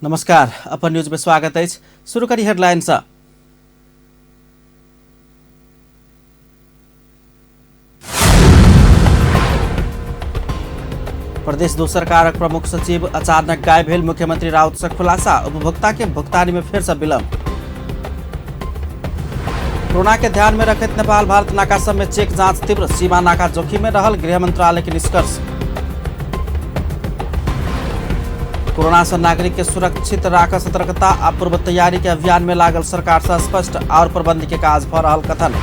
नमस्कार, अपन न्यूज में स्वागत अछि। शुरू करी हेडलाइन सँ। प्रदेश दू सरकारक प्रमुख सचिव अचानक गायब भेल मुख्यमंत्री राउत से खुलासा, उपभोक्ता के भुगतानी में फेर से विलंब। कोरोना के ध्यान में रखैत नेपाल भारत नाका सब में चेक जांच तीव्र, सीमा नाका जोखिम में रहल गृह मंत्रालय के निष्कर्ष। कोरोना से नागरिक के सुरक्षित राख सतर्कता आ पूर्व तैयारी के अभियान में लागल सरकार से स्पष्ट और प्रबंध के काज भ रहल कथन।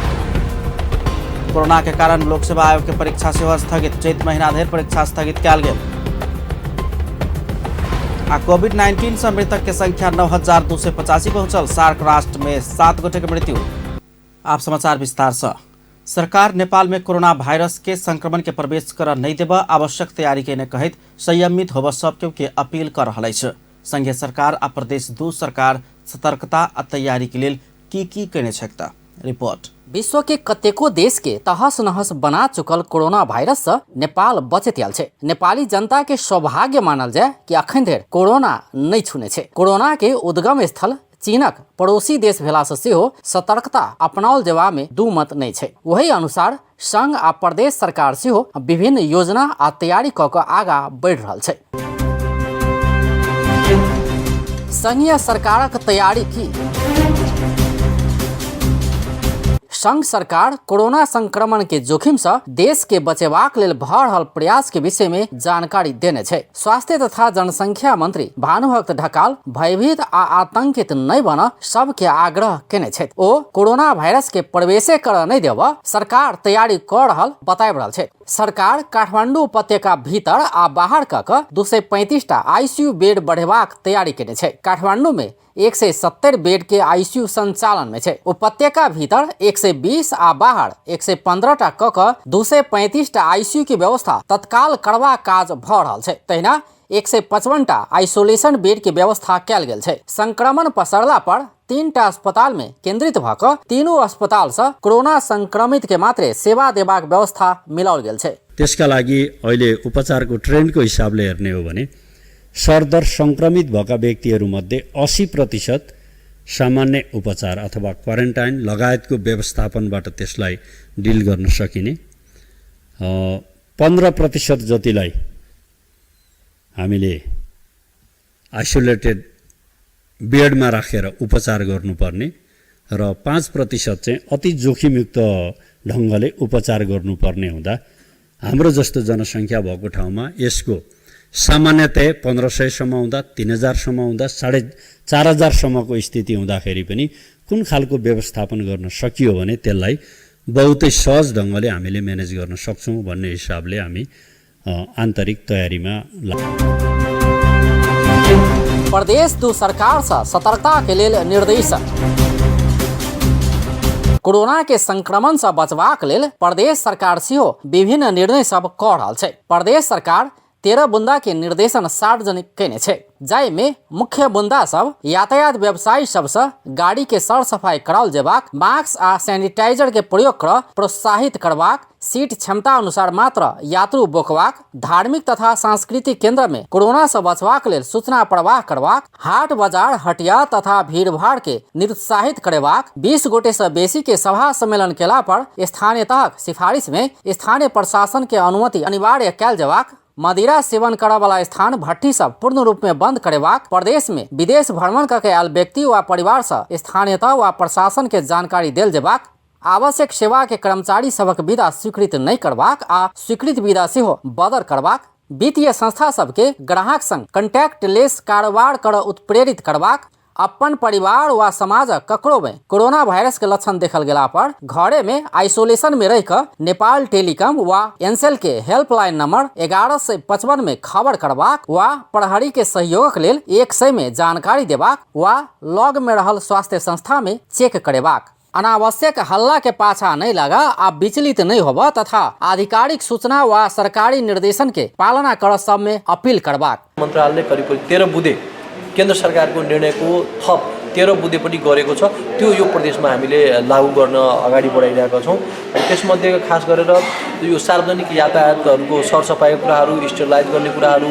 कोरोना के कारण लोक सेवा आयोग के परीक्षा सेहो स्थगित, चैत महीना धरि परीक्षा स्थगित कयल गेल। आ कोविड-19 से मृतक के संख्या 9,285 पहुंचल, सार्क राष्ट्र में 7 गोटे के मृत्यु। आप समाचार विस्तार से। सरकार नेपाल में कोरोना वायरस के संक्रमण के प्रवेश कर नहीं देब आवश्यक तैयारी केने कहैत संयमित होब सब के अपील कर रहल अछि। संघीय सरकार आ प्रदेश दू सरकार सतर्कता आ तैयारी के लेल की की केने छैक रिपोर्ट। विश्व के कतेको देश के तहस नहस बना चुकल कोरोना वायरस से नेपाल बचैत आयल छै। नेपाली जनता के सौभाग्य मानल जाय कि अखन धरि कोरोना नहीं छूने छै। कोरोना के उद्गम स्थल चीनक पड़ोसी देश भेला से सेहो सतर्कता अपनाओल जेबा में दू मत नहीं छै। वही अनुसार संघ आ प्रदेश सरकार सेहो विभिन्न योजना आ तैयारी क के आगा बढ़ि रहल छै। संघीय सरकारक तैयारी की? संघ सरकार कोरोना संक्रमण के जोखिम से देश के बचेबाक लेल भ रहल प्रयास के विषय में जानकारी देने छै। स्वास्थ्य तथा जनसंख्या मंत्री भानुभक्त ढकाल भयभीत आ आतंकित नहीं बन सबके आग्रह केने छथि। ओ कोरोना वायरस के प्रवेशे कर नहीं देब सरकार तैयारी क रहल बताबि रहल छै। सरकार काठमांडू उपत्यका भीतर आ बाहर क के 235 टा आईसीयू बेड बढ़ेबाक तैयारी केने छै। काठमांडू में 170 बेड के आईसीयू संचालन में छै। उपत्यका भीतर 120 आ बाहर 115 टा क के 235 टा आईसीयू के व्यवस्था तत्काल करबाक काज भ रहल छै। तहिना 155 टा आइसोलेशन बेड के व्यवस्था कयल गेल छै। संक्रमण पसरला पर 3 टा अस्पताल में केंद्रित भ क तीनू अस्पताल से कोरोना संक्रमित के मात्रे सेवा देबाक व्यवस्था मिलाओल गेल छै। त्यसका लागि अहिले उपचारको ट्रेन्डको हिसाबले हेर्ने हो भने सरदर सङ्क्रमित भएका व्यक्तिहरूमध्ये 80% सामान्य उपचार अथवा क्वारेन्टाइन लगायतको व्यवस्थापनबाट त्यसलाई डिल गर्न सकिने, 15% जतिलाई हामीले आइसोलेटेड बेडमा राखेर उपचार गर्नुपर्ने र 5% चाहिँ अति जोखिमयुक्त ढङ्गले उपचार गर्नुपर्ने हुँदा हाम्रो जस्तो जनसङ्ख्या भएको ठाउँमा यसको सामान्यतया 1500 हुँदा, 3000 हुँदा, 4500सम्मको स्थिति हुँदाखेरि पनि कुन खालको व्यवस्थापन गर्न सकियो भने त्यसलाई बहुतै सहज ढङ्गले हामीले म्यानेज गर्न सक्छौँ भन्ने हिसाबले हामी आन्तरिक तयारीमा प्रदेश दू सरकार से सतर्कता के लेल निर्देशन। कोरोना के संक्रमण से बचबाक लेल प्रदेश सरकार सेहो विभिन्न निर्णय सब क रहल छै। प्रदेश सरकार 13 बुंदा के निर्देशन सार्वजनिक केने छै, जाहि में मुख्य बुंदा सब यातायात व्यवसायी सब से गाड़ी के सर सफाई कराओल जेबाक, मास्क आ सैनिटाइजर के प्रयोग कर प्रोत्साहित करबाक, सीट क्षमता अनुसार मात्र यात्रु बोकबाक, धार्मिक तथा सांस्कृतिक केंद्र में कोरोना से बचबाक लेल सूचना प्रवाह करबाक, हाट बाजार हटिया तथा भीड़भाड़ के निरुत्साहित करेबाक, 20 गोटे से बेसी के सभा सम्मेलन केला पर स्थानीय तहक सिफारिश में स्थानीय प्रशासन के अनुमति अनिवार्य कयल जेबाक, मदिरा सेवन करऽ वाला स्थान भट्ठी सब पूर्ण रूप में बंद करेबाक, प्रदेश में विदेश भ्रमण करके आयल व्यक्ति व परिवार से स्थानीयता व प्रशासन के जानकारी देल जेबाक, आवश्यक सेवा के कर्मचारी सबक विदा स्वीकृत नहीं करबाक आ स्वीकृत विदा सेहो बदर करबाक, वित्तीय संस्था सबके ग्राहक संग कंटैक्टलेस कारोबार कर उत्प्रेरित करबाक, अपन परिवार वा समाजक ककरो में कोरोना वायरस के लक्षण देखल गेला पर घरे में आइसोलेशन में रह कऽ नेपाल टेलीकॉम वा एनसेल के हेल्पलाइन नंबर 1155 में खबर करबाक वा प्रहरी के सहयोगक लेल 100 में जानकारी देबाक वा लग में रहल स्वास्थ्य संस्था में चेक करेबाक। अनावश्यक हल्ला के पाछा नहीं लगा आ विचलित नहीं होब तथा आधिकारिक सूचना वा सरकारी निर्देशन के पालना कर सब में अपील करबाक। मन्त्रालयले करिब करिब 13 बुँदे केन्द्र सरकारको निर्णयको थप 13 बुँदे पनि गरेको छ। त्यो यो प्रदेशमा हामीले लागू गर्न अगाडि बढाइरहेका छौँ। त्यसमध्ये खास गरेर यो सार्वजनिक यातायातहरूको सरसफाइको कुराहरू, स्टेरिलाइज गर्ने कुराहरू,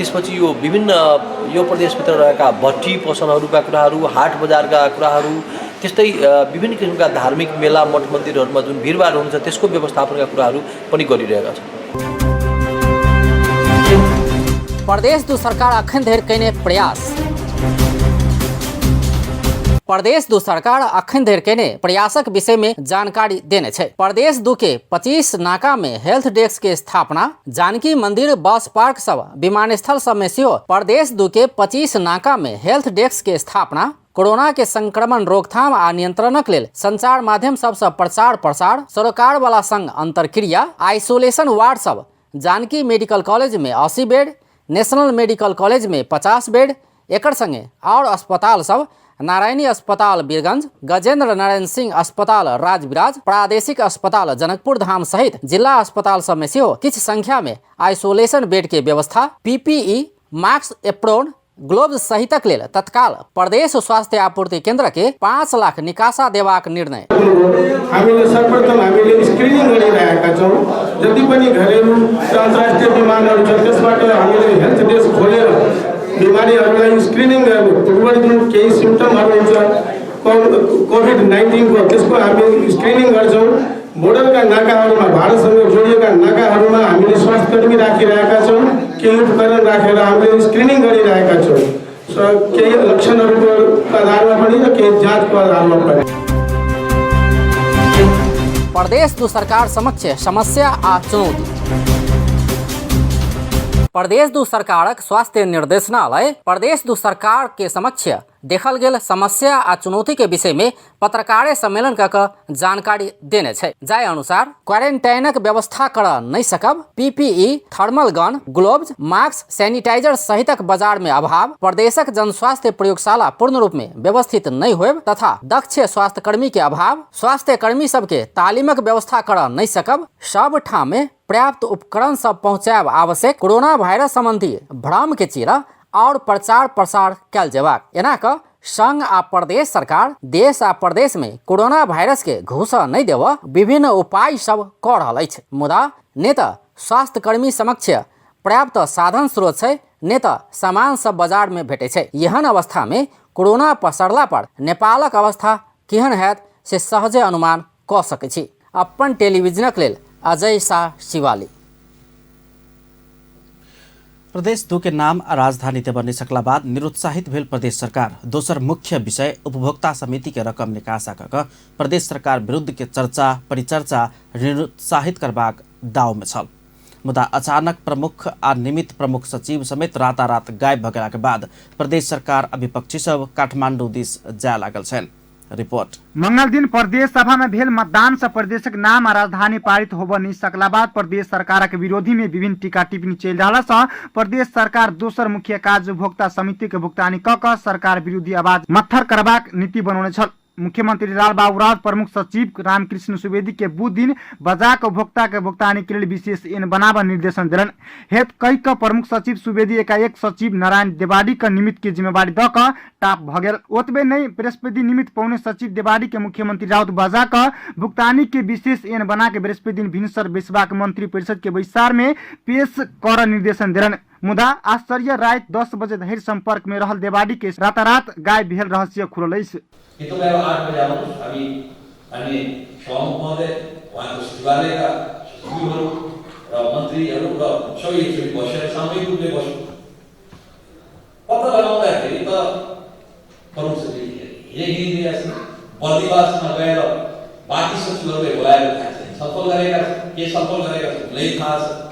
त्यसपछि यो विभिन्न यो प्रदेशभित्र रहेका भट्टी पसलहरूका कुराहरू, हाट बजारका कुराहरू, त्यस्तै विभिन्न किसिमका धार्मिक मेला मठ मन्दिरहरूमा जुन भिडभाड हुन्छ त्यसको व्यवस्थापनका कुराहरू पनि गरिरहेका छौँ। प्रदेश 2 सरकार अखन धरि कयने प्रयास। प्रदेश 2 सरकार अखन धरि कयने प्रयासक विषय में जानकारी देने छै। प्रदेश 2 के 25 नाका में हेल्थ डेस्क के स्थापना, जानकी मंदिर, बस पार्क सब, विमानस्थल सब में सेहो प्रदेश 2 के 25 नाका में हेल्थ डेस्क के स्थापना, कोरोना के संक्रमण रोकथाम आ नियंत्रणक लेल संचार माध्यम सबसँ प्रचार प्रसार, सरोकार वाला संग अंतरक्रिया, आइसोलेशन वार्ड सब, जानकी मेडिकल कॉलेज में 80 बेड, नेशनल मेडिकल कॉलेज में 50 बेड, एकर संगे और अस्पताल सब नारायणी अस्पताल वीरगंज, गजेंद्र नारायण सिंह अस्पताल राजविराज, प्रादेशिक अस्पताल जनकपुर धाम सहित जिला अस्पताल सब में सेहो किछु संख्या में आइसोलेशन बेड के व्यवस्था, पीपीई, मास्क, एप्रोन, ग्लोव्स सहितक लेल तत्काल प्रदेश स्वास्थ्य आपूर्ति केंद्र के 5 लाख निकासा देबाक निर्णय। हामीले सर्वप्रथम हामीले स्क्रिनिङ गरिरहेका छौँ। जति पनि घरेलु र अन्तर्राष्ट्रिय विमानहरू छ त्यसबाट हामीले हेल्थ डेस्क खोलेर बिमारीहरूलाई स्क्रिनिङ गर्ने, पूर्व जुन केही सिम्टमहरू हुन्छ कोभिड-19 को त्यसको हामी स्क्रिनिङ गर्छौँ। बोर्डरका नाकाहरूमा, भारतसँग जोडिएका नाकाहरूमा हामीले स्वास्थ्यकर्मी राखिरहेका छौँ, केही उपकरण राखेर हामीले स्क्रिनिङ गरिरहेका छौँ, केही लक्षणहरूको आधारमा पनि र केही जाँचको आधारमा पनि। प्रदेश 2 सरकार समक्ष समस्या आ चुनौती। प्रदेश 2 सरकारक स्वास्थ्य निर्देशनालय प्रदेश 2 सरकार के समक्ष देखल गेल समस्या आ चुनौती के विषय में पत्रकार सम्मेलन क जानकारी देने छै। जाहि अनुसार क्वारेंटाइनक व्यवस्था कर नहीं सकब, PPE, thermal gun, gloves, mask, sanitizer सहितक बाजार में अभाव, प्रदेशक जनस्वास्थ्य प्रयोगशाला पूर्ण रूप में व्यवस्थित नहीं होब तथा दक्ष स्वास्थ्यकर्मी के अभाव, स्वास्थ्यकर्मी सबके तालीमक व्यवस्था कर नहीं सकब, सब ठाम में पर्याप्त उपकरण सब पहुँचायब आवश्यक, कोरोना वायरस संबंधी भ्रम के चीरा और प्रचार प्रसार कयल जेबाक। एना क संघ आ प्रदेश सरकार देश आ प्रदेश में कोरोना वायरस के घुस नहीं देव विभिन्न उपाय सब क रहल अछि, मुदा ने त स्वास्थ्यकर्मी समक्ष पर्याप्त साधन स्रोत छै ने त सामान सब बाजार में भेटै छै। एहन अवस्था में कोरोना पसरला पर नेपालक अवस्था केहन हैत से सहजे अनुमान क सकै छी। अपन टेलीविजनक लेल अजय शाह शिवाली। प्रदेश 2 के नाम आ राजधानी देबऽ नहि सकला बाद निरुत्साहित भेल प्रदेश सरकार दोसर मुख्य विषय उपभोक्ता समिति के रकम निकासा कऽ प्रदेश सरकार विरुद्ध के चर्चा परिचर्चा निरुत्साहित करबाक दाव में छल, मुदा अचानक प्रमुख आ निमित्त प्रमुख सचिव समेत रातारात गायब भऽ गेलाके बाद प्रदेश सरकार आ विपक्षी सब काठमाडौँ दिस जाय लागल छनि। रिपोर्ट। मंगल दिन प्रदेश सभा में भेल मतदान से प्रदेशक नाम आ राजधानी पारित होबऽ नहि सकला बाद प्रदेश सरकारक विरोधी में विभिन्न टीका टिप्पणी चलि रहला सँ प्रदेश सरकार दोसर मुख्य कार्य उपभोक्ता समिति के भुगतानी क क सरकार विरोधी आवाज मत्थर करबाक नीति बनौने छल। मुख्यमंत्री लालबाबू राउत प्रमुख सचिव रामकृष्ण सुवेदी के बुध दिन बजा के उपभोक्ता के भुगतानी के लेल विशेष एन बनाबऽ निर्देशन देलनि। हेत कहि क प्रमुख सचिव सुवेदी एकाएक सचिव नारायण देवाडी के निमित्त के जिम्मेवारी द क टाप भ गेल। ओतबे नहि बृहस्पति निमित्त पौने सचिव देवाडी के मुख्यमंत्री राउत बजा क भुगतानी के विशेष एन बना के बृहस्पति दिन भिनसर बैसबाक मंत्री परिषद के बैसार में पेश कर निर्देशन देलनि। मुदा आश्चर्य राति 10 बजे धरि संपर्क में रहल देवाडी के रातारात गायब भेल रहस्य खुलल अछि। कि तपाईँ अब 8 बजे आउनुहोस्, हामी माननीय सभामुख महोदय, उहाँको सचिवालयका सचिवहरू र मन्त्रीहरू र सबै एकचोटि बसेर सामूहिक रूपले बस्यौँ। पत्ता लगाउँदाखेरि त प्रमुख सचिव यही हिँडिरहेको छ, बर्दिवासमा गएर बाँकी सचिवहरूले बोलाएर थाहा छैन, छलफल गरेका छन्, के छलफल गरेका छन् उसलाई थाहा छ।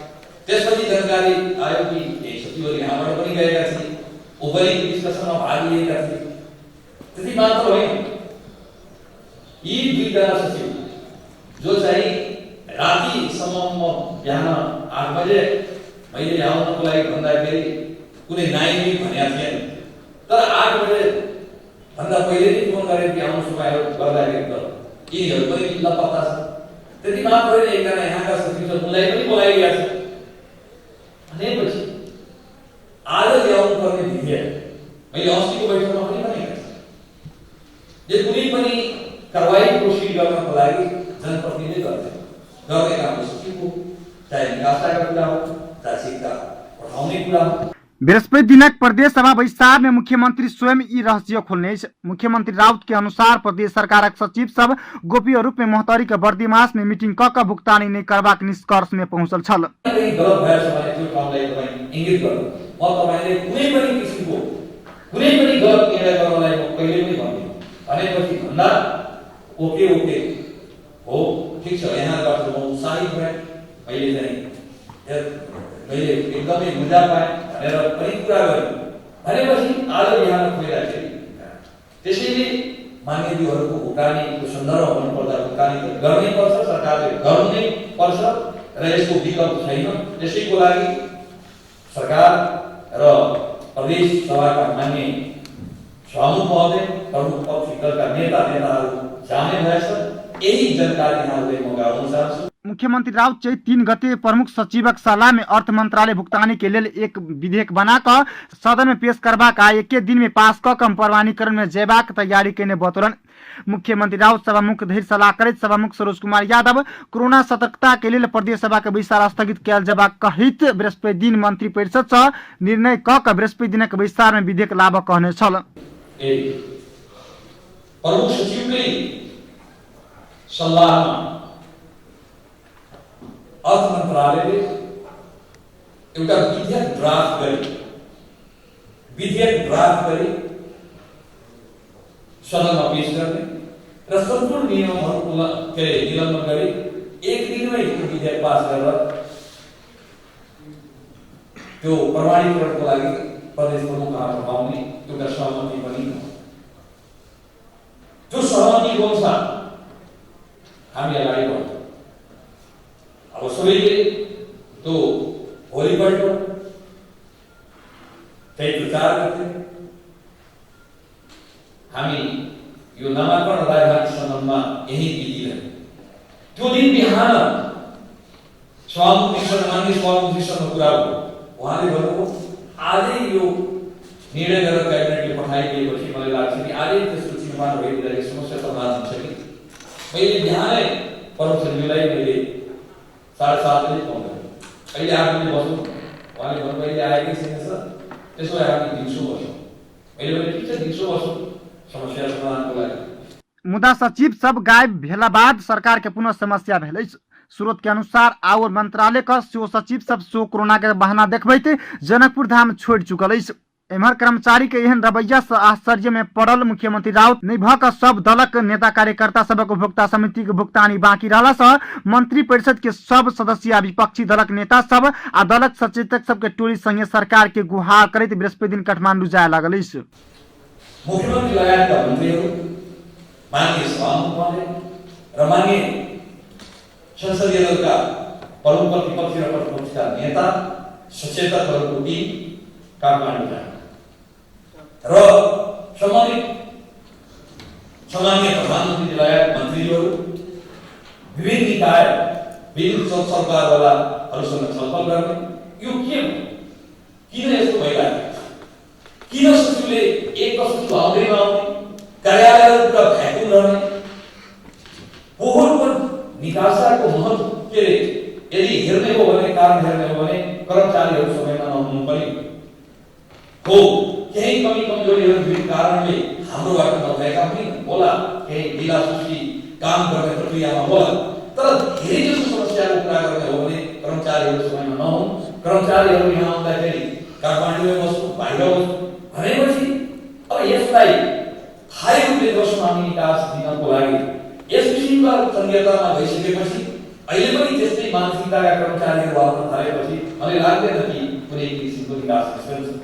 त्यसपछि जानकारी आयो कि केही सचिवहरू यहाँबाट पनि गएका थिए, उपरि डिस्कसनमा भाग लिएका थिए। त्यति मात्र होइन, यी दुईजना सचिव जो चाहिँ रातिसम्म म बिहान 8 बजे मैले आउनको लागि भन्दाखेरि कुनै नाइ भनेको थिएन, तर 8 बजे भन्दा पहिले नै फोन गरेर कि आउनुहोस् तपाईँहरू गर्दाखेरि त यिनीहरू पनि लपत्ता छन्। त्यति मात्र होइन, एकजना यहाँका सचिव छ उनलाई पनि बोलाइदिएको छ। भनेपछि आज ल्याउनु पर्ने विधेयक मैले अस्तिको बैठकमा पनि भनेको थिएँ, यो कुनै पनि कारवाही प्रोसिड गर्नको लागि जनप्रतिनिधिले गर्ने काम सचिवको, चाहे निकासाका कुरा हो, चाहे सिक्का पठाउने कुरा हो। बृहस्पति दिनक प्रदेश सभा बैसार में मुख्यमंत्री स्वयं ई रहस्य खोलने अछि। मुख्यमंत्री राउत के अनुसार प्रदेश सरकारक सचिव सब गोप्य रूप में मोहतरी के बर्दिमास में मीटिंग क क भुगतानी नहि करबाक निष्कर्ष में पहुंचल छल। कहीँ गलत भएछ भने त्यो ठाउँलाई तपाईँ इङ्गित गर्नु। म तपाईँले कुनै पनि किसिमको कुनै पनि गलत निर्णय गर्नलाई म कहिले पनि भन्दिनँ। भनेपछि भन्दा ओके ओके हो, ठिक छ, यहाँबाट म उत्साहित भएँ, मैले चाहिँ मैले एकदमै ऊर्जा पाएँ भनेर पनि कुरा गरेँ। भनेपछि आज बिहान खोइदाखेरि त्यसैले मान्यज्यूहरूको भुक्तानीको सन्दर्भमा भन्नुपर्दा भुक्तानी त गर्नै पर्छ, सरकारले गर्नु नै पर्छ र यसको विकल्प छैन। त्यसैको लागि सरकार र प्रदेश सभाका मान्य सभामुख महोदय, प्रमुख पक्षी दलका नेता नेताहरू जाने भएछ। यही जानकारी यहाँहरूलाई म गराउन चाहन्छु। मुख्यमंत्री राउत चैत 3 गते प्रमुख सचिवक सलाह में अर्थ मंत्रालय भुगतानी के लेल एक विधेयक बना क सदन में पेश करबाक आ एके दिन में पास क क प्रमाणीकरण में जयबाक तैयारी केने बतौलनि। मुख्यमंत्री राउत सभामुख धरि सलाह करैत सभामुख सरोज कुमार यादव कोरोना सतर्कता के लेल प्रदेश सभा के बैसार स्थगित कयल जेबाक कहैत बृहस्पति दिन मंत्री परिषद सँ निर्णय क क बृहस्पति दिनक बैसार में विधेयक लाबऽ कहने छल। प्रमुख सचिवकै सल्लाहमा अर्थ मन्त्रालयले एउटा विधेयक ड्राफ्ट गरी सदनमा पेश गर्ने र सम्पूर्ण नियमहरू के अरे निलम्बन गरी एक दिनमै त्यो विधेयक पास गरेर त्यो प्रमाणीकरणको लागि प्रदेश प्रमुख कहाँ पठाउने एउटा सहमति पनि त्यो सहमतिको अनुसार हामी अगाडि बढ्छौँ। अब सबैले त्यो भोलिपल्ट चैत्र 4 गते हामी यो नामाकरण राजधानी सम्बन्धमा यही बितिरह्यो। त्यो दिन बिहान सभामुखजीसँग, माननीय सभामुखजीसँग कुरा भयो। उहाँले भन्नुभयो आजै यो निर्णय गरेर क्याबिनेटले पठाइदिएपछि मलाई लाग्छ कि आजै त्यसको चिन्पान भइदिँदाखेरि समस्या समाधान हुन्छ कि। मैले बिहानै प्रमुख सचिवलाई मैले 7:30 बजे फोन गरेँ, अहिले 8 बजे बसौँ। उहाँले भन्नुभयो अहिले आएकै छैन सर, त्यसो भए हामी दिउँसो बसौँ। मैले भने ठिक छ, दिउँसो बसौँ समस्या समाधानको लागि। मुदा सचिव सब गायब भेला बाद सरकार के पुनः समस्या भेल अछि। स्रोत के अनुसार आओर मंत्रालय क सेहो सचिव सब सेहो कोरोना के बहाना देखबैत जनकपुर धाम छोड़ि चुकल अछि। एम्हर कर्मचारी के एहन रवैया सँ आश्चर्य में पड़ल मुख्यमंत्री राउत नहि भ क सब दलक नेता कार्यकर्ता सबक उपभोक्ता समिति के भुगतानी बाकी रहला सँ मंत्री परिषद के सब सदस्य आ विपक्षी दलक नेता सब आ दलक सचेतक सबके टोली संगे सरकार के गुहार करैत बृहस्पति दिन काठमांडू जाय लागल अछि। मुख्यमन्त्री लगायतका मन्त्रीहरू, माननीय सभामुख महोदय र माननीय संसदीय दलका प्रमुख प्रतिपक्षी र प्रतिपक्षका नेता सचेतकहरूको टिम काठमाडौँ जाने र सम्बन्धित सम्माननीय प्रधानमन्त्री लगायत मन्त्रीहरू विभिन्न निकाय विभिन्न सरकारवालाहरूसँग छलफल गर्ने यो के हो, किन यस्तो भइरहेको छ, किन सचिवले एक सचिव आउँदै नआउने, कार्यालयहरू पुरा भ्याकुम रहने, पोहोरको निकासाको महत्व के अरे यदि हेर्ने हो भने, कारण हेर्ने हो भने कर्मचारीहरू समयमा नहुनु पनि हो। केही कमी कमजोरीहरू विभिन्न कारणले हाम्रोबाट नभएका पनि होला, केही ढिला सुस्ती काम गर्ने प्रक्रियामा होला, तर धेरै जसो समस्याको कुरा गर्ने हो भने कर्मचारीहरू समयमा नहुन्, कर्मचारीहरू यहाँ आउँदाखेरि काठमाडौँमै बस्नु, बाहिर बस्नु भनेपछि अब यसलाई स्थायी रूपले जसमा निकास दिनको लागि यस किसिमका संहितामा भइसकेपछि अहिले पनि त्यस्तै मानसिकताका कर्मचारीहरू आउन थालेपछि मलाई लाग्दैन कि कुनै किसिमको निकास निस्कन्छ।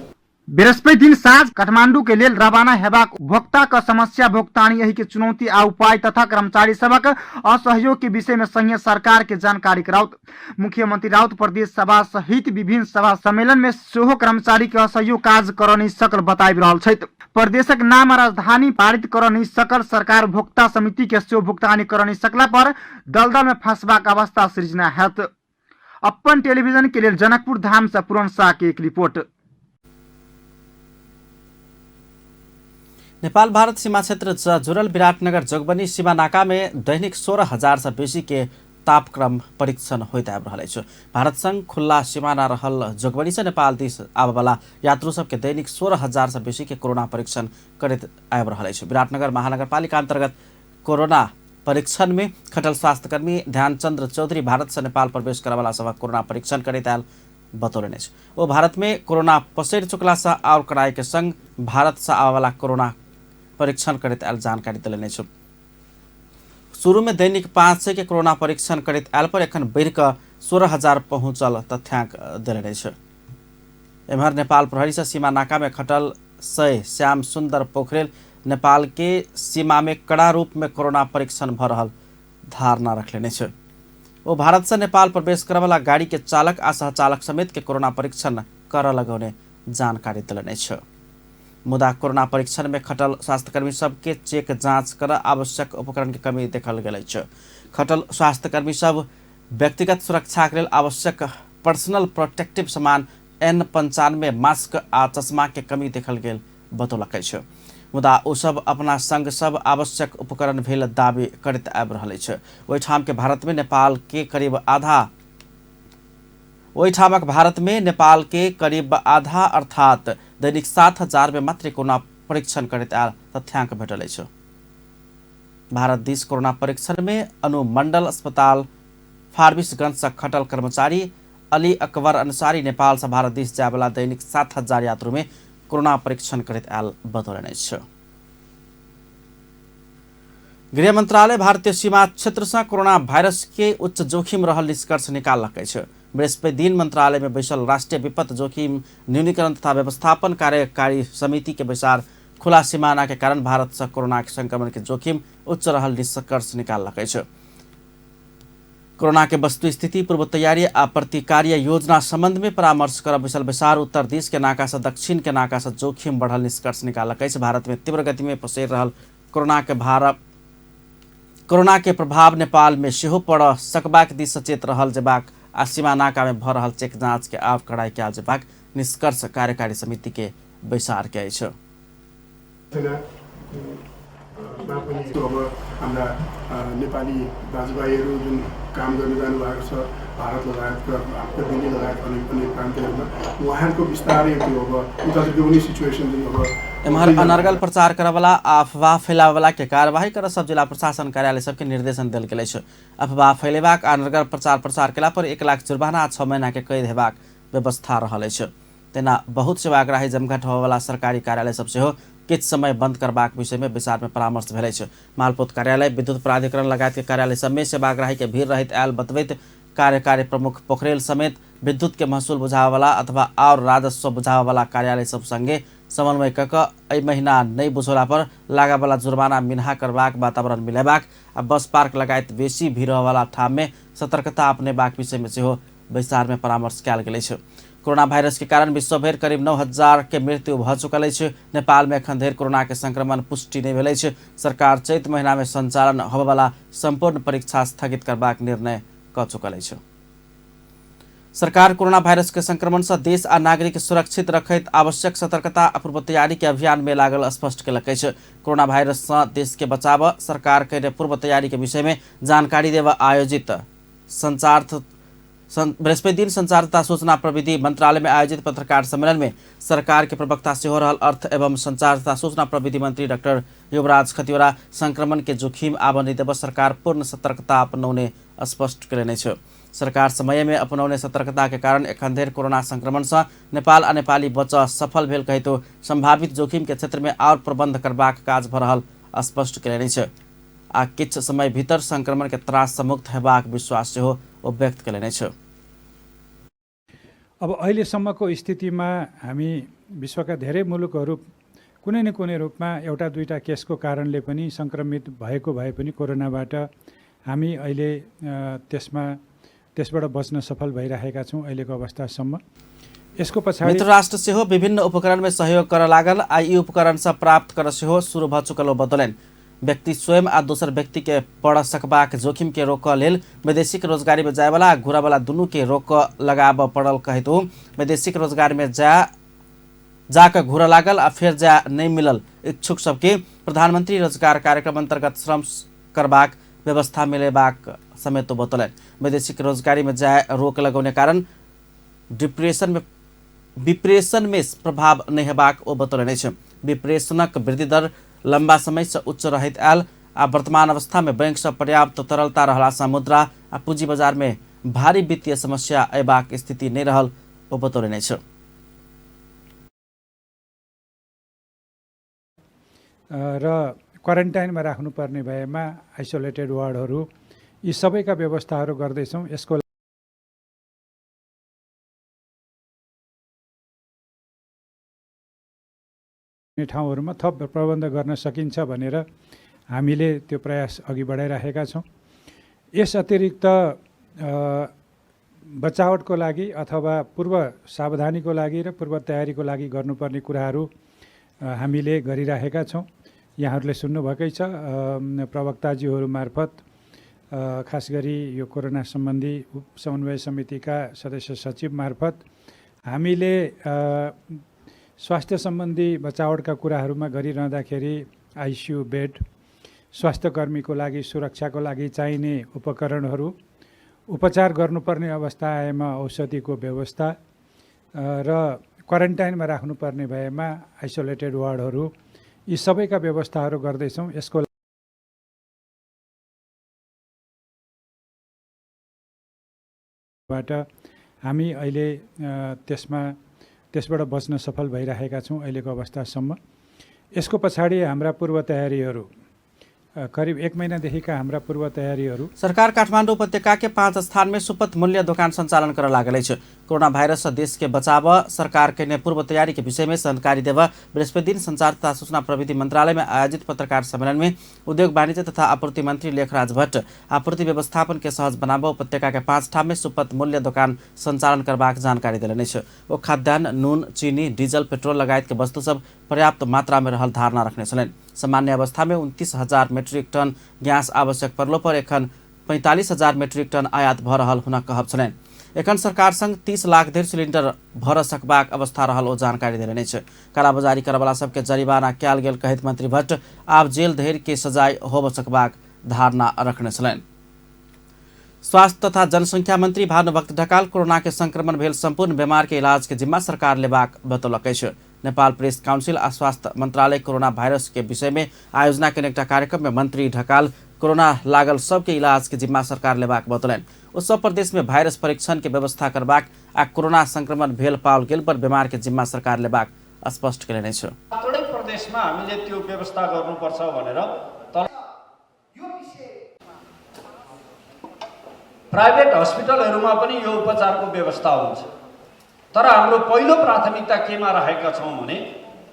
बृहस्पति दिन साँझ काठमांडू के लेल रवाना हेबाक उपभोक्ता क समस्या भुगतानी एहि के चुनौती आ उपाय तथा कर्मचारी सबक असहयोग के विषय में संघीय सरकार के जानकारी कराउत। मुख्यमंत्री राउत प्रदेश सभा सहित विभिन्न सभा सम्मेलन में सेहो कर्मचारी के असहयोग काज कर नहीं सकल बताबि रहल छथि। प्रदेशक नाम आ राजधानी पारित कर नहीं सकल सरकार उपभोक्ता समिति के सेहो भुगतानी कर नहीं सकला पर दलदल में फंसबाक अवस्था सृजना हैत। अपन टेलीविजन के लेल जनकपुर धाम से पूरन शाह के एक रिपोर्ट। नेपाल भारत सीमा क्षेत्र से जुड़ल विराटनगर जोगबनी सीमा नाका में दैनिक 16,000 से बेसी के तापक्रम परीक्षण होइत आबि रहल अछि। भारत संग खुल्ला सीमाना रहल जोगबनी से नेपाल दिस आबयवला यात्रु सबके दैनिक 16,000 से बेसी के कोरोना परीक्षण करैत आबि रहल अछि। विराटनगर महानगरपालिका अंतर्गत कोरोना परीक्षण में खटल स्वास्थ्यकर्मी ध्यानचंद्र चौधरी भारत से नेपाल प्रवेश करयवला सभक कोरोना परीक्षण करैत आयल बतौलनि अछि। ओ भारत में कोरोना पसरि चुकला से और कड़ाई के संग भारत से आबयवला कोरोना परीक्षण करैत आयल जानकारी देलनि अछि। शुरू में दैनिक 500 के कोरोना परीक्षण करैत आयल पर एखन बढ़ि कऽ 16,000 पहुँचल तथ्यांक देलनि अछि। एम्हर नेपाल प्रहरी से सीमा नाका में खटल 100 श्याम सुंदर पोखरेल नेपाल के सीमा में कड़ा रूप में कोरोना परीक्षण भऽ रहल धारणा रखलेने अछि। ओ भारत से नेपाल प्रवेश करयवला गाड़ी के चालक आ सहचालक समेत के कोरोना परीक्षण करऽ लगौने जानकारी देलनि अछि। मुदा कोरोना परीक्षण में खटल स्वास्थ्यकर्मी सबके चेक जांच कर आवश्यक उपकरण के कमी देखल गेल अछि। खटल स्वास्थ्यकर्मी सब व्यक्तिगत सुरक्षा के लेल आवश्यक पर्सनल प्रोटेक्टिव सामान N95 mask आ चश्मा के कमी देखल गेल बतौलक अछि। मुदा ओ सब अपना संग सब आवश्यक उपकरण भेल दावी करैत आबि रहल अछि। ओहिठाम के भारत में नेपाल के करीब आधा ओहिठामक भारत में नेपाल के करीब आधा अर्थात दैनिक 7,000 में मात्र कोरोना परीक्षण करैत आयल तथ्यांक भेटल अछि। भारत दिस कोरोना परीक्षण में अनुमंडल अस्पताल फारबिसगंज से खटल कर्मचारी अली अकबर अंसारी नेपाल से भारत दिस जायवला दैनिक 7,000 यात्रु में कोरोना परीक्षण करैत आयल बतौलनि अछि। गृह मंत्रालय भारतीय सीमा क्षेत्र से कोरोना वायरस के उच्च जोखिम रहल निष्कर्ष निकाललक अछि। बृहस्पति दिन मंत्रालय में बैसल राष्ट्रीय विपत्त जोखिम न्यूनीकरण तथा व्यवस्थापन कार्यकारी समिति के बैसार खुला सीमाना के कारण भारत से कोरोना के संक्रमण के जोखिम उच्च रहल निष्कर्ष निकाललक अछि। कोरोना के वस्तु स्थिति, पूर्व तैयारी आ प्रतिकार्य योजना संबंध में परामर्श कर बैसल बैसार उत्तर दिस के नाका से दक्षिण के नाका से जोखिम बढ़ल निष्कर्ष निकाललक अछि। भारत में तीव्र गति में पसरि रहल कोरोना के प्रभाव नेपाल में सेहो पड़ सकबाक दिस सचेत रहल जेबाक आ सीमा नाका में भऽ रहल चेक जांच के आब कड़ाई कयल जेबाक निष्कर्ष कार्यकारी समिति के बैसार के अछि। अब हाम्रा नेपाली दाजुभाइहरू जुन काम गर्न जानुभएको छ भारत लगायतका दिल्ली लगायत अनेक अनेक प्रान्तहरूमा उहाँहरूको बिस्तारै त्यो अब उतातिरको पनि सिचुएसन जुन अब एम्हर अनर्गल प्रचार करवला आ अफवाह फैलावला के कार्यवाही कर सब जिला प्रशासन कार्यालय सबके निर्देशन देल गेल अछि। अफवाह फैलेबाक आ अनर्गल प्रचार प्रसार केला पर 1 लाख जुर्माना आ 6 महीना के कैद हेबाक व्यवस्था रहल अछि। तेना बहुत सेवाग्राही जमघट होबयवला सरकारी कार्यालय सब सेहो किछु समय बंद करबाक विषय में बैसार में परामर्श भेल अछि। मालपोत कार्यालय, विद्युत प्राधिकरण लगायत के कार्यालय सब में सेवाग्राही के भीड़ रहैत आयल बतबैत कार्यकारी प्रमुख पोखरेल समेत विद्युत के महसूल बुझाबयवला अथवा और राजस्व बुझाबयवला कार्यालय सब संगे समन्वय क कऽ एहि महीना नहि बुझौला पर लागयवला जुर्माना मिन्हा करबाक वातावरण मिलेबाक आ बस पार्क लगायत बेसी भीड़ होयवला ठाम में सतर्कता अपनेबाक विषय में सेहो बैसार में परामर्श कयल गेल अछि। कोरोना वायरस के कारण विश्वभरि करीब 9,000 के मृत्यु भऽ चुकल अछि। नेपाल में एखन धरि कोरोना के संक्रमण पुष्टि नहि भेल अछि। सरकार चैत महीना में संचालन होबयवला संपूर्ण परीक्षा स्थगित करबाक निर्णय कऽ चुकल अछि। सरकार कोरोना वायरस के संक्रमण से देश आ नागरिक सुरक्षित रखैत आवश्यक सतर्कता आ पूर्व तैयारी के अभियान में लागल स्पष्ट केलक अछि। कोरोना वायरस से देश के बचाव सरकार के पूर्व तैयारी के विषय में जानकारी देव आयोजित बृहस्पति दिन संचार तथा सूचना प्रविधि मंत्रालय में आयोजित पत्रकार सम्मेलन में सरकार के प्रवक्ता सेहो रहल अर्थ एवं संचार तथा सूचना प्रविधि मंत्री डॉक्टर युवराज खतिवड़ा संक्रमण के जोखिम आबऽ नहि देबऽ सरकार पूर्ण सतर्कता अपनौने स्पष्ट कयलनि अछि। सरकार समय में अपनौने सतर्कता के कारण एखन धरि कोरोना संक्रमण से नेपाल आ नेपाली बचऽ सफल भेल कहितो संभावित जोखिम के क्षेत्र में और प्रबंध करबाक काज भऽ रहल स्पष्ट कयलनि अछि आ किछु समय भीतर संक्रमण के त्रास से मुक्त हेबाक विश्वास सेहो ओ व्यक्त कयलनि अछि। अब अहिलेसम्मको स्थितिमा हामी विश्वका धेरै मुलुकहरू कुनै न कुनै रूपमा एउटा दुईटा केसको कारणले पनि सङ्क्रमित भएको भए पनि कोरोनाबाट हामी अहिले त्यसबाट बच्न सफल भइरहेका छौँ अहिलेको अवस्थासम्म। यसको पछाडि मित्र राष्ट्र सेहो विभिन्न उपकरण में सहयोग करऽ लागल आ ई उपकरण सब प्राप्त कर सेहो शुरू भऽ चुकल ओ बतौलनि। व्यक्ति स्वयं आ दोसर व्यक्ति के पड़ सकबाक जोखिम के रोकऽ लेल वैदेशिक रोजगारी में जायवला आ घुरयवला दुनू के रोक लगाबऽ पड़ल कहैत ओ वैदेशिक रोजगार में जाकऽ घुरऽ लागल आ फेर जा नहि मिलल इच्छुक सबके प्रधानमंत्री रोजगार कार्यक्रम अंतर्गत श्रम करबाक व्यवस्था मिलेबाक समेत बतौलनि। वैदेशिक रोजगारी में जाय रोक लगौने कारण डिप्रेशन में विप्रेषण में प्रभाव नहि हेबाक ओ बतौलनि अछि। विप्रेषणक वृद्धि दर लंबा समय से उच्च रहैत आयल आ वर्तमान अवस्था में बैंक सब पर्याप्त तरलता रहला सँ मुद्रा आ पूंजी बाजार में भारी वित्तीय समस्या अयबाक स्थिति नहि रहल ओ बतौलनि अछि। र क्वारेन्टाइनमा राख्नुपर्ने भएमा आइसोलेटेड वार्डहरू, यी सबैका व्यवस्थाहरू गर्दैछौँ। यसको ठाउँहरूमा थप प्रबन्ध गर्न सकिन्छ भनेर हामीले त्यो प्रयास अघि बढाइराखेका छौँ। यस अतिरिक्त बचावटको लागि अथवा पूर्व सावधानीको लागि र पूर्व तयारीको लागि गर्नुपर्ने कुराहरू हामीले गरिराखेका छौँ। यहाँहरूले सुन्नुभएकै छ प्रवक्ताजीहरू मार्फत, खास गरी यो कोरोना सम्बन्धी समन्वय समितिका सदस्य सचिव मार्फत हामीले स्वास्थ्य सम्बन्धी बचावटका कुराहरूमा गरिरहँदाखेरि आइसियु बेड, स्वास्थ्यकर्मीको लागि सुरक्षाको लागि चाहिने उपकरणहरू, उपचार गर्नुपर्ने अवस्था आएमा औषधिको व्यवस्था र क्वारेन्टाइनमा राख्नुपर्ने भएमा आइसोलेटेड वार्डहरू, यी सबैका व्यवस्थाहरू गर्दैछौँ। यसको बाट हामी अहिले त्यसबाट बच्न सफल भइरहेका छौँ अहिलेको अवस्थासम्म। यसको पछाडि हाम्रा पूर्व तयारीहरू करिब एक महीनादेखिका हाम्रा पूर्व तयारीहरू। सरकार काठमाडौँ उपत्यका के 5 स्थान में सुपथ मूल्य दोकान संचालन कर लागल अछि। कोरोना वायरस से देश के बचाव सरकार के पूर्व तैयारी के विषय में जानकारी देव बृहस्पति दिन संचार तथा सूचना प्रविधि मंत्रालय में आयोजित पत्रकार सम्मेलन में उद्योग वाणिज्य तथा आपूर्ति मंत्री लेखराज भट्ट आपूर्ति व्यवस्थापन के सहज बनाब उपत्यका के 5 ठाम में सुपथ मूल्य दोकान संचालन करबाक जानकारी देलनि अछि। ओ खाद्यान्न, नून, चीनी, डीजल, पेट्रोल लगायत के वस्तु सब पर्याप्त मात्रा में रहल धारणा रखने छलनि। सामान्य अवस्था में 29,000 मेट्रिक टन गैस आवश्यक पड़लो पर एखन 45,000 मेट्रिक टन आयात भ रहल हुनक कहब छलनि। एखन सरकार संग 30 लाख धरि सिलिंडर भर सकबाक अवस्था रहल ओ जानकारी देलनि अछि। कालाबाजारी करवला सबके जरिमाना कयल गेल कहैत मंत्री भट्ट आब जेल धरि के सजाय होब सकबाक धारणा रखने छलनि। स्वास्थ्य तथा जनसंख्या मंत्री भानुभक्त ढकाल कोरोना के संक्रमण भेल संपूर्ण बीमार के इलाज के जिम्मा सरकार लेबाक बतौलक अछि। नेपाल प्रेस काउंसिल आ स्वास्थ्य मंत्रालय कोरोना वायरस के विषय में आयोजना केने एकटा कार्यक्रम में मंत्री ढकाल कोरोना लागल सबके इलाज के जिम्मा सरकार लेबाक बतौलनि। ओ सब प्रदेश में वायरस परीक्षण के व्यवस्था करबाक आ कोरोना संक्रमण भेल पाओल गेल पर बीमार के जिम्मा सरकार लेबाक स्पष्ट केलनि अछि। प्रदेशमा हामीले त्यो व्यवस्था गर्नुपर्छ भनेर प्राइभेट हस्पिटलहरूमा पनि यो उपचारको व्यवस्था हुन्छ, तर हाम्रो पहिलो प्राथमिकता केमा राखेका छौँ भने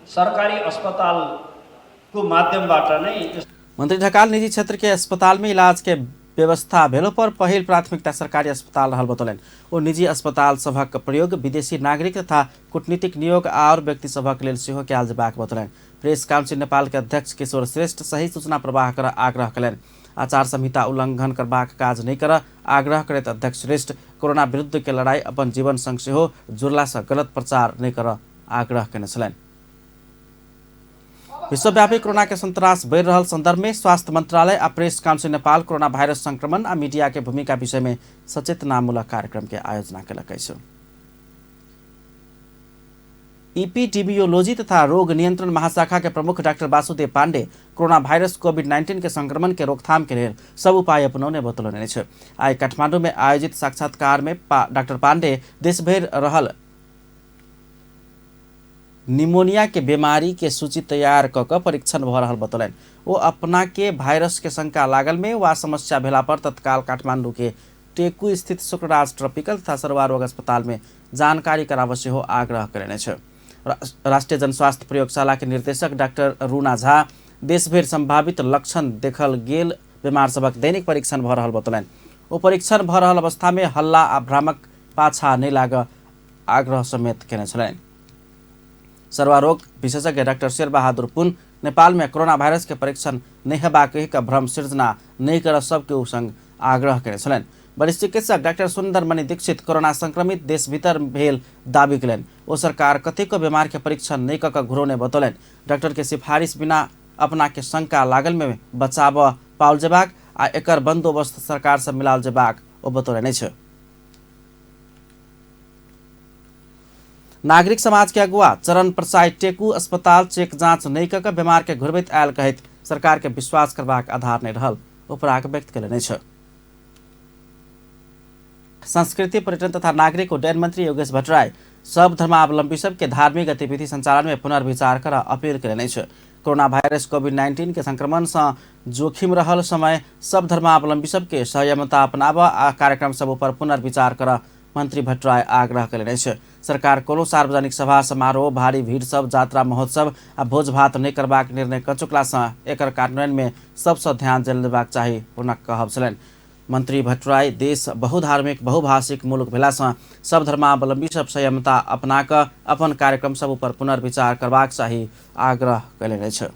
सरकारी अस्पतालको माध्यमबाट नै। मंत्री ढकाल निजी क्षेत्र के अस्पताल में इलाज के व्यवस्था भेलो पर पहिल प्राथमिकता सरकारी अस्पताल रहल बतौलनि। ओ निजी अस्पताल सभक प्रयोग विदेशी नागरिक तथा कूटनीतिक नियोग आओर व्यक्ति सभक लेल सेहो कयल जेबाक बतौलनि। प्रेस काउंसिल नेपाल के अध्यक्ष किशोर श्रेष्ठ सही सूचना प्रवाह कर आग्रह कयलनि। आचार संहिता उल्लंघन करबाक काज नहि कर आग्रह करैत अध्यक्ष श्रेष्ठ कोरोना विरुद्ध के लड़ाई अपन जीवन संग सेहो जुड़ला से गलत प्रचार नहि कर आग्रह केने छलनि। विश्वव्यापी कोरोना के संत्रास बढ़ि रहल संदर्भ में स्वास्थ्य मंत्रालय आ press council Nepal corona virus संक्रमण आ मीडिया के भूमिका विषय में सचेतनामूलक कार्यक्रम के आयोजना केलक अछि। ईपीडीबीओलॉजी तथा रोग नियंत्रण महाशाखा के प्रमुख doctor Vasudev Pandey corona virus COVID-19 के संक्रमण के रोकथाम के लेल सब उपाय अपनौने बतौलनि अछि। आइ काठमांडू में आयोजित साक्षात्कार में डॉक्टर पांडे देशभरि रहल निमोनिया के बीमारी के सूची तैयार क क परीक्षण भ रहल बतौलनि। ओ अपना के वायरस के शंका लागल में वा समस्या भेला पर तत्काल काठमांडू के टेकू स्थित शुक्रराज ट्रॉपिकल तथा सरवा रोग अस्पताल में जानकारी कराबऽ सेहो आग्रह कयलनि अछि। राष्ट्रीय जनस्वास्थ्य प्रयोगशाला के निर्देशक डॉक्टर रूना झा देशभरि संभावित लक्षण देखल गेल बीमार सभक दैनिक परीक्षण भ रहल बतौलनि। ओ परीक्षण भ रहल अवस्था में हल्ला आ भ्रामक पाछा नहि लागऽ आग्रह समेत केने छलनि। सर्वारोग विशेषज्ञ डॉक्टर शेरबहादुर पुन नेपाल में कोरोना वायरस के परीक्षण नहि हेबाक कहि कऽ भ्रम सृजना नहि करऽ सबके संग आग्रह केने छलनि। वरिष्ठ चिकित्सक डॉक्टर सुंदर मणि दीक्षित कोरोना संक्रमित देश भीतर भेल दावी कयलनि। ओ सरकार कतेको बीमार के परीक्षण नहि कऽ कऽ घुरौने बतौलनि। डॉक्टर के सिफारिश बिना अपना के शंका लागल में बचाव पाओल जेबाक आ एकर बंदोबस्त सरकार से मिलाओल जेबाक ओ बतौलनि अछि। नागरिक समाज के अगुआ चरण प्रसाई टेकू अस्पताल चेक जांच नहि कऽ कऽ बीमार के घुरबैत आयल कहैत सरकार के विश्वास करबाक आधार नहि रहल उपराग व्यक्त कयलनि अछि। संस्कृति पर्यटन तथा नागरिक उड्डयन मंत्री योगेश भट्टराई सब धर्मावलंबी सबके धार्मिक गतिविधि संचालन में पुनर्विचार कर अपील कयलनि अछि। कोरोना वायरस कोविड-19 के संक्रमण से जोखिम रहल समय सब धर्मावलंबी सबके संयमता अपनाबऽ आ कार्यक्रम सब ऊपर पुनर्विचार कर मंत्री भट्टराई आग्रह कयलनि अछि। सरकार कोनो सार्वजनिक सभा समारोह, भारी भीड़ सब, यात्रा महोत्सव आ भोज भात नहि करबाक निर्णय कऽ चुकला सँ एकर कार्यान्वयन में सबसँ ध्यान देल जेबाक चाही हुनक कहब छलनि। मंत्री भट्टराई देश बहुधार्मिक बहुभाषिक मुल्क भेला सँ सब धर्मावलंबी सब संयमता अपना कऽ अपन कार्यक्रम सब ऊपर पुनर्विचार करबाक चाही आग्रह कयलनि अछि।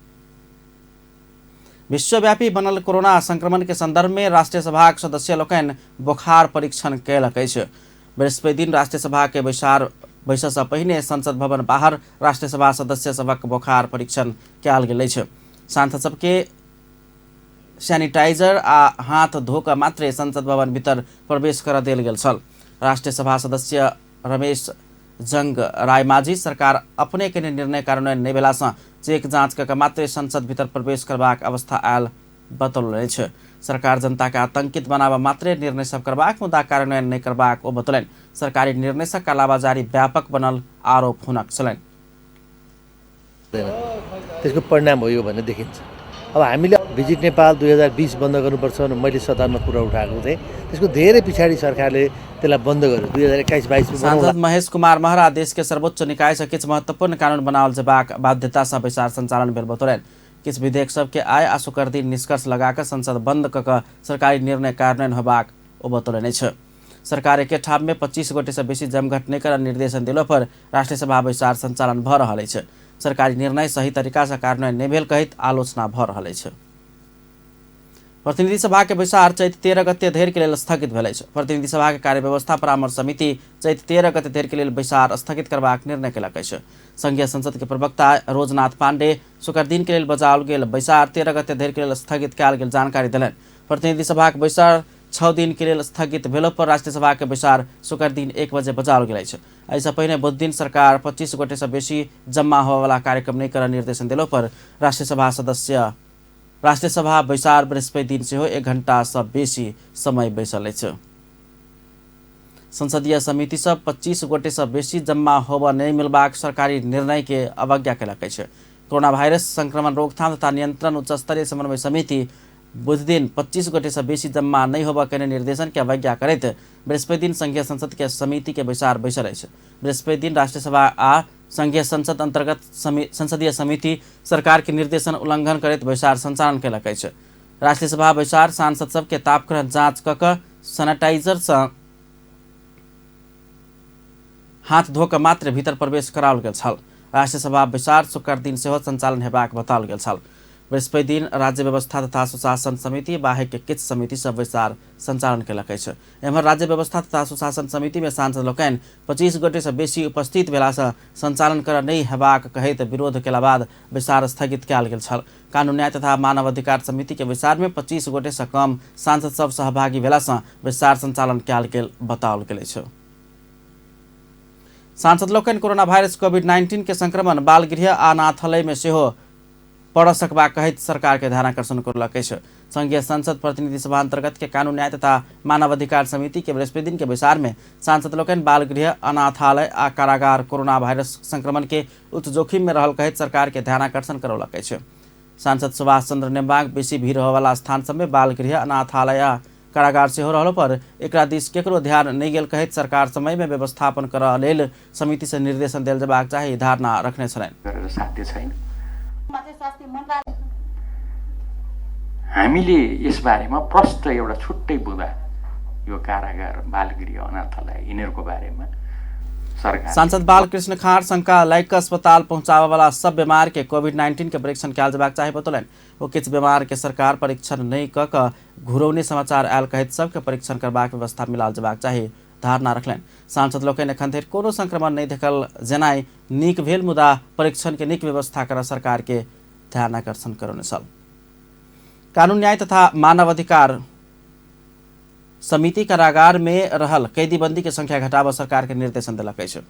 विश्वव्यापी बनल कोरोना संक्रमण के संदर्भ में राष्ट्रीय सभाक सदस्य लोकनि बोखार परीक्षण कयलक अछि। बृहस्पति दिन राष्ट्रीय सभा के बैसार बैसय सँ पहिने संसद भवन बाहर राष्ट्रीय सभा सदस्य सभक बोखार परीक्षण कयल गेल अछि। सांसद सबके सैनिटाइजर आ हाथ धो कऽ मात्रे संसद भवन भीतर प्रवेश कर देल गेल छल। राष्ट्रीय सभा सदस्य रमेश जंग रायमाझी सरकार अपने केने निर्णय कार्यान्वयन नहि भेला सँ चेक जांच कऽ मात्रे संसद भीतर प्रवेश करबाक अवस्था आयल बतौलनि अछि। सरकार जनता के आतंकित बनाबऽ मात्रे निर्णय सब करबाक मुदा कार्यान्वयन नहि करबाक ओ बतौलनि। सरकारी निर्णय सँ कालाबाजारी व्यापक बनल आरोप हुनक छलनि। त्यसको परिणाम हो यो भन्ने देखिन्छ। अब हामीले भिजिट नेपाल 2020 बन्द गर्नुपर्छ भनेर मैले सदनमा कुरा उठाएको थिएँ, त्यसको धेरै पछाडि सरकारले त्यसलाई बन्द गर्यो 2021-22। सांसद महेश कुमार महरा देश के सर्वोच्च निकाय से किछु महत्वपूर्ण कानून बनाओल जेबाक बाध्यता सँ बैसार संचालन भेल बतौलनि। किछु विधेयक सबके आय आ शुक्र दिन निष्कर्ष लगाकऽ संसद बंद कऽ कऽ सरकारी निर्णय कार्यान्वयन होबाक ओ बतौलनि अछि। सरकार एके ठाम में 25 गोटे से बेसी जमघट नहि करऽ निर्देशन देलो पर राष्ट्रीय सभा बैसार संचालन भऽ रहल अछि। सरकारी निर्णय सही तरीका से कार्यान्वयन नहि भेल कहैत आलोचना भऽ रहल अछि। प्रतिनिधि सभा के बैसार चैत 13 गते धरि के लेल स्थगित भेल अछि। प्रतिनिधि सभा के कार्य व्यवस्था परामर्श समिति चैत 13 गते धरि के लेल बैसार स्थगित करबाक निर्णय कयलक अछि। संघीय संसद के प्रवक्ता रोजनाथ पांडे शुक्र दिन के लेल बजाओल गेल बैसार 13 गते धरि के लेल स्थगित कयल गेल जानकारी देलनि। प्रतिनिधि सभा के बैसार 6 दिन के लेल स्थगित भेलो पर राष्ट्रीय सभा के बैसार शुक्र दिन 1 बजे बजाओल गेल अछि। एहिसँ पहिने बुध दिन सरकार 25 गोटे से बेसी जम्मा होबयवला कार्यक्रम नहि करऽ निर्देशन देलो पर राष्ट्रीय सभा बैसार बृहस्पति दिन सेहो 1 घंटा से बेसी समय बैसल अछि। संसदीय समिति सब 25 गोटे से बेसी जम्मा होबऽ नहि मिलबाक सरकारी निर्णय के अवज्ञा कयलक अछि। कोरोना वायरस संक्रमण रोकथाम तथा नियंत्रण उच्च स्तरीय समन्वय समिति बुध दिन 25 गोटे से बेसी जम्मा नहि होबऽ केने निर्देशन के अवज्ञा करैत बृहस्पति दिन संघीय संसद के समिति के बैसार बैसल अछि। बृहस्पति दिन राष्ट्रीय सभा आ संघीय संसद अंतर्गत संसदीय समिति सरकार के निर्देशन उल्लंघन करैत बैसार संचालन कयलक अछि। राष्ट्रीय सभा बैसार सांसद सबके तापक्रम जाँच कऽ कऽ सैनिटाइजर सँ हाथ धो कऽ मात्र भीतर प्रवेश कराओल गेल छल। राष्ट्रीय सभा बैसार शुक्र दिन सेहो संचालन हेबाक बताओल गेल छल। बृहस्पति दिन राज्य व्यवस्था तथा सुशासन समिति बाहेक किछु समिति सब बैसार संचालन कयलक अछि। एम्हर राज्य व्यवस्था तथा सुशासन समिति में सांसद लोकनि 25 गोटे से बेसी उपस्थित भेला सँ संचालन करऽ नहि हेबाक कहैत विरोध कयला बाद बैसार स्थगित कयल गेल छल। कानून न्याय तथा मानवाधिकार समिति के बैसार में 25 गोटे से कम सांसद सब सहभागी भेला सँ बैसार संचालन कयल गेल बताओल गेल अछि। सांसद लोकनि कोरोना वायरस कोविड-19 के संक्रमण बालगृह आ अनाथालय में सेहो पड़ सकबाक कहैत सरकार के ध्यानाकर्षण करलक अछि। संघीय संसद प्रतिनिधि सभा अंतर्गत के कानून न्याय तथा मानवाधिकार समिति के बृहस्पति दिन के बैसार में सांसद लोकनि बालगृह, अनाथालय आ कारागार कोरोना वायरस संक्रमण के उच्च जोखिम में रहल कहैत सरकार के ध्यानाकर्षण करौलक अछि। सांसद सुभाष चंद्र नेम्बांग बेसी भीड़ होयवाला स्थान सब में बालगृह, अनाथालय आ कारागार सेहो रहलो पर एकरा दिस केकरो ध्यान नहि गेल कहैत सरकार समय में व्यवस्थापन करऽ लेल समिति से निर्देशन देल जेबाक चाही धारणा रखने छलनि। साध्य छैन। हामीले यसबारेमा प्रष्ट एउटा छुट्टै बुँदा यो कारागार, बालगृह, अनाथालय यिनीहरूको बारेमा सरकार। सांसद बालकृष्ण खाँड शंका लागि कऽ अस्पताल पहुँचाबयवला सब बीमार के कोविड-19 के परीक्षण कयल जेबाक चाही बतौलनि। ओ किछु बीमार के सरकार परीक्षण नहि कऽ कऽ घुरौने समाचार आयल कहैत सबके परीक्षण करबाक व्यवस्था मिलाओल जेबाक चाही धारणा रखलनि। सांसद लोकनि एखन धरि कोनो संक्रमण नहि देखल जेनाइ नीक भेल मुदा परीक्षण के नीक व्यवस्था करऽ सरकार के ध्यानाकर्षण करौने छल। कानून न्याय तथा मानव अधिकार समिति कारागार में रहल कैदीबंदी के संख्या घटाबऽ सरकार के निर्देशन देलक अछि।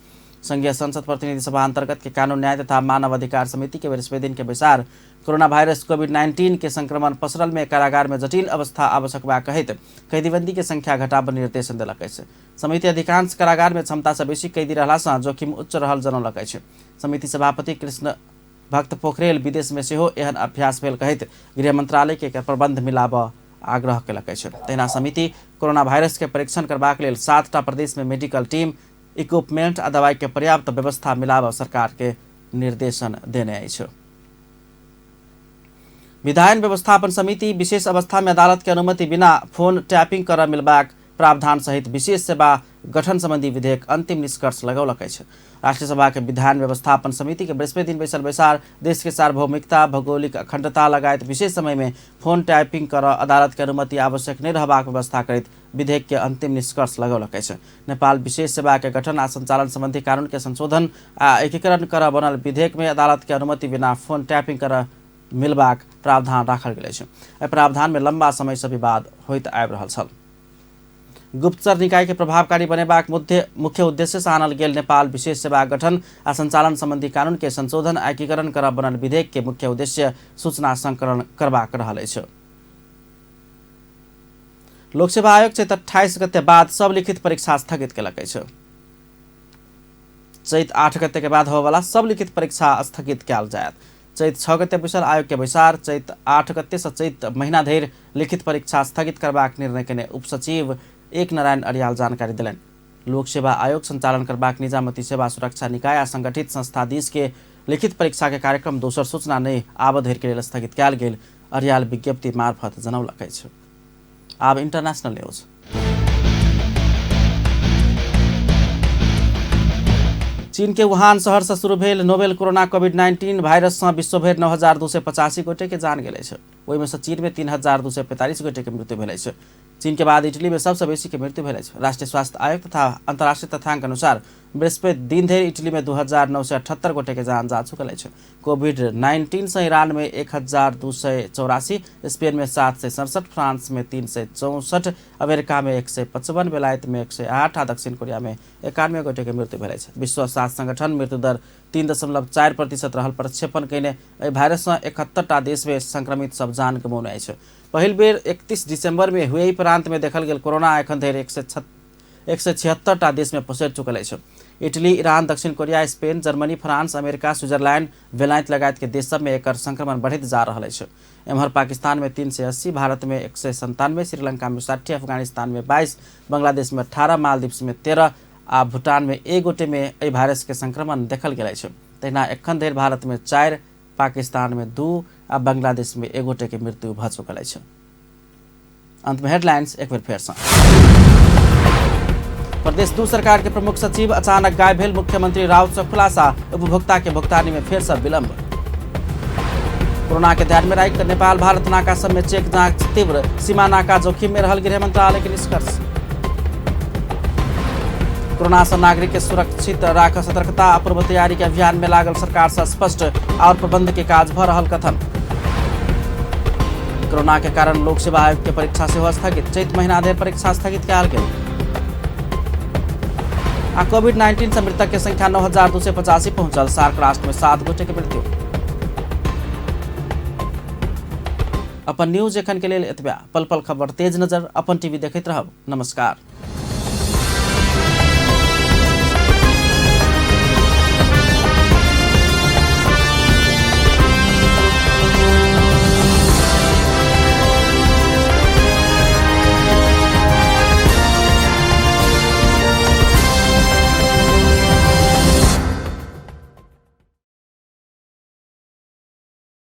संघीय संसद प्रतिनिधि सभा अंतर्गत के कानून न्याय तथा मानव अधिकार समिति के बृहस्पति दिन के बैसार कोरोना वायरस कोविड-19 के संक्रमण पसरल में कारागार में जटिल अवस्था आवश्यक बा कहैत कैदीबंदी के संख्या घटाबऽ निर्देशन देलक अछि। समिति अधिकांश कारागार में क्षमता से बेसी कैदी रहला सँ जोखिम उच्च रहल जनौलक अछि। समिति सभापति कृष्ण भक्त पोखरेल विदेश में सेहो एहन अभ्यास भेल कहैत गृह मंत्रालय के एकर प्रबंध मिलाबऽ आग्रह केलक अछि। तहिना समिति कोरोना वायरस के परीक्षण करबाक लेल 7टा प्रदेश में मेडिकल टीम, इक्विपमेंट आ दवाई के पर्याप्त व्यवस्था मिलाबऽ सरकार के निर्देशन देने अछि। विधायन व्यवस्थापन समिति विशेष अवस्था में अदालत के अनुमति बिना फोन टैपिंग करऽ मिलबाक प्रावधान सहित विशेष सेवा गठन संबंधी विधेयक अंतिम निष्कर्ष लगौलक अछि। राष्ट्रीय सभा के विधान व्यवस्थापन समिति के बृहस्पति दिन बैसल बैसार देश के सार्वभौमिकता, भौगोलिक अखंडता लगायत विशेष समय में फोन टैपिंग करऽ अदालत के अनुमति आवश्यक नहि रहबाक व्यवस्था करैत विधेयक के अंतिम निष्कर्ष लगौलक अछि। नेपाल विशेष सेवा के गठन आ संचालन संबंधी कानून के संशोधन आ एकीकरण करऽ बनल विधेयक में अदालत के अनुमति बिना फोन टैपिंग करऽ मिलबाक प्रावधान राखल गेल अछि। एहि प्रावधान में लंबा समय से विवाद होइत आबि रहल छल। गुप्तचर निकाय के प्रभावकारी बनेबाक मुख्य उद्देश्य से आनल गेल नेपाल विशेष सेवा गठन आ संचालन संबंधी कानून के संशोधन आ एकीकरण करऽ बनल विधेयक के मुख्य उद्देश्य सूचना संकलन करबाक रहल अछि। लोक सेवा आयोग चैत 28 गते बाद सब लिखित परीक्षा स्थगित केलक अछि। चैत 8 गते के बाद होबयवला सब लिखित परीक्षा स्थगित कयल जायत। चैत 6 गते बैसल आयोग के बैसार चैत 8 गते से चैत महीना धरि लिखित परीक्षा स्थगित करबाक निर्णय केने उपसचिव एक नारायण अरियाल जानकारी देलनि। लोक सेवा आयोग संचालन करबाक निजामती सेवा सुरक्षा निकाय आ संगठित संस्था दिस के लिखित परीक्षा के कार्यक्रम दोसर सूचना नहि आबऽ धरि के लेल स्थगित कयल गेल अरियाल विज्ञप्ति मार्फत जनौलक अछि। आब इंटरनेशनल न्यूज। चीन के वुहान शहर से शुरू भेल नोवेल कोरोना कोविड-19 वायरस से विश्वभरि 9,285 गोटे के जान गेल अछि। ओहिमे से चीन में 3,245 गोटे के मृत्यु भेल अछि। चीन के बाद इटली में सबसे बेसी के मृत्यु भेल अछि। राष्ट्रीय स्वास्थ्य आयोग तथा अंतर्राष्ट्रीय तथ्यांक अनुसार बृहस्पति दिन धरि इटली में 2,978 गोटे के जान जा चुकल अछि। कोविड-19 से ईरान में 1,284, स्पेन में 767, फ्रांस में 364, अमेरिका में 155, बेलायत में 108 आ दक्षिण कोरिया में 91 गोटे के मृत्यु भेल अछि। विश्व स्वास्थ्य संगठन मृत्यु दर 3.4% रहल प्रक्षेपण कयने एहि वायरस से 71टा देश में संक्रमित सब जान गमौने अछि। पहिल बेर 31 दिसंबर में हुएई प्रांत में देखल गेल कोरोना एखन धरि 176टा देश में पसरि चुकल अछि। इटली, ईरान, दक्षिण Korea, Spain, Germany, France, America, Switzerland, बेलायत लगायत के देश सब में एकर संक्रमण बढ़ैत जा रहल अछि। एम्हर पाकिस्तान में 380, भारत में 197, श्रीलंका में 60, अफगानिस्तान में 22, बांग्लादेश में 18, मालदीव्स में 13 आ भूटान में 1 गोटे में एहि वायरस के संक्रमण देखल गेल अछि। तहिना एखन धरि भारत में 4, पाकिस्तान में 2 आ बांग्लादेश में 1 गोटे के मृत्यु भऽ चुकल अछि। अंत में हेडलाइंस एक बेर फेर सँ। प्रदेश 2 सरकार के प्रमुख सचिव अचानक गायब भेल मुख्यमंत्री राउत से खुलासा, उपभोक्ता के भुगतानी में फेर से विलंब। कोरोना के ध्यान में राखि नेपाल भारत नाका सब में चेक जांच तीव्र, सीमा नाका जोखिम में रहल गृह मंत्रालय के निष्कर्ष। कोरोना से नागरिक के सुरक्षित राख सतर्कता आ पूर्व तैयारी के अभियान में लागल सरकार से स्पष्ट और प्रबंध के काज भ रहल कथन। कोरोना के कारण लोक सेवा आयोग के परीक्षा सेहो स्थगित, चैत महीना धरि परीक्षा स्थगित कयल गेल। आ कोविड-19 से मृतक के संख्या 9,285 पहुंचल, सार्क राष्ट्र में 7 गोटे के मृत्यु। अपन न्यूज एखन के लेल एतबे। पल पल खबर तेज नजर अपन टीवी देखैत रहब। नमस्कार।